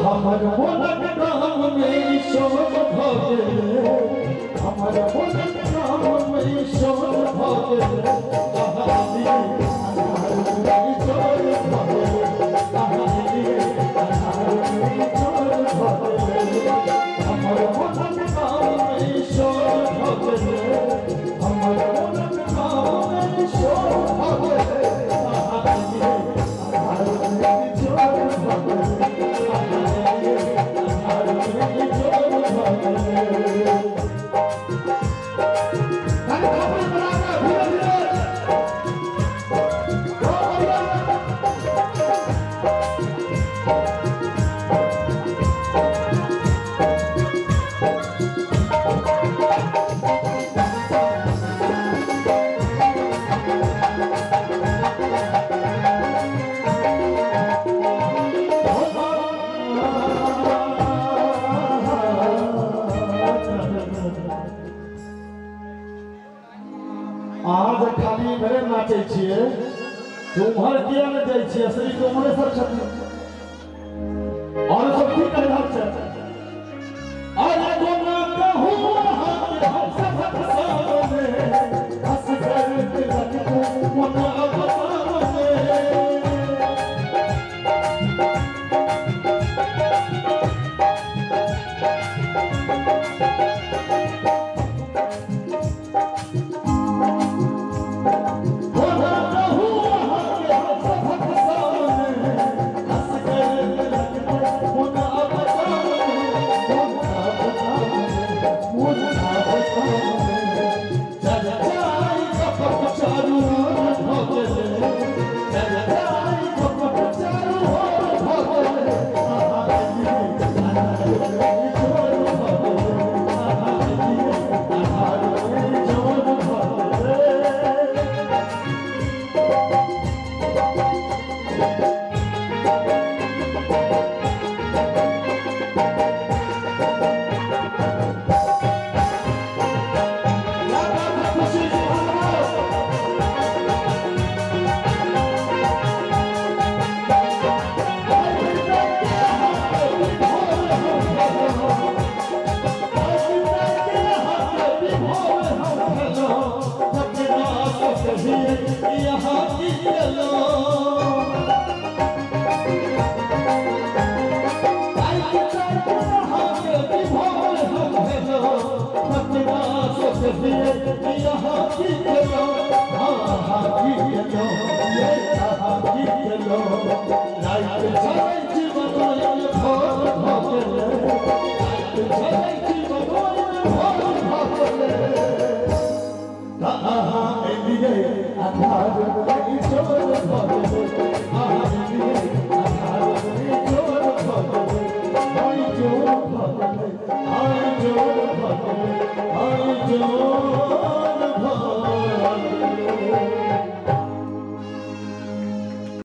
हमर मोनक गाम में शोर भऽ गेलै, हमर मोनक गाम में शोर भऽ गेलै। अहाँ एलियै अन्हार में इजोर भऽ गेलै, अहाँ एलियै अन्हार में इजोर भऽ गेलै। हमर मोनक गाम में शोर भऽ गेलै, हमर मोनक गाम में शोर भऽ गेलै। अहाँ एलियै अन्हार में इजोर भऽ गेलै, अहाँ एलियै अन्हार में इजोर भऽ गेलै। खाली थापड़ी बना कऽ धीरे धीरे। बहुत बढ़िया। अहाँ जे खाली इम्हरे नाचै छियै तऽ उम्हर किया नहि जाइ छियै? असली तऽ उम्हरे सब छथिन। और सब की कहि रहल छै? अरे कोना कहू अहाँके हम सभक सामने, असगर लगतै मोन अब सामने। कोना कहू अहाँके हम सभक सामने, असगर लगतै मोन अब सामने, मोन अब सामने, मोन अब सामने। चर्चाई कपट चारू ओर भऽ गेलै, चर्चाई कपट चारू ओर भऽ गेलै। अहाँ एलियै अन्हार में इजोर भऽ गेलै, अहाँ एलियै अन्हार में इजोर भऽ गेलै। क्या बात है खुशी जी, धन्यवाद। यहाँ की गेलो यहाँ की गेलो, हाँ की गेलो, ये कहाँ की गेलो। राति चलै छी बदोइल भोर भऽ गेलै, राति चलै छी बदोइल भोर भऽ गेलै। तऽ अहाँ एलियै अन्हार में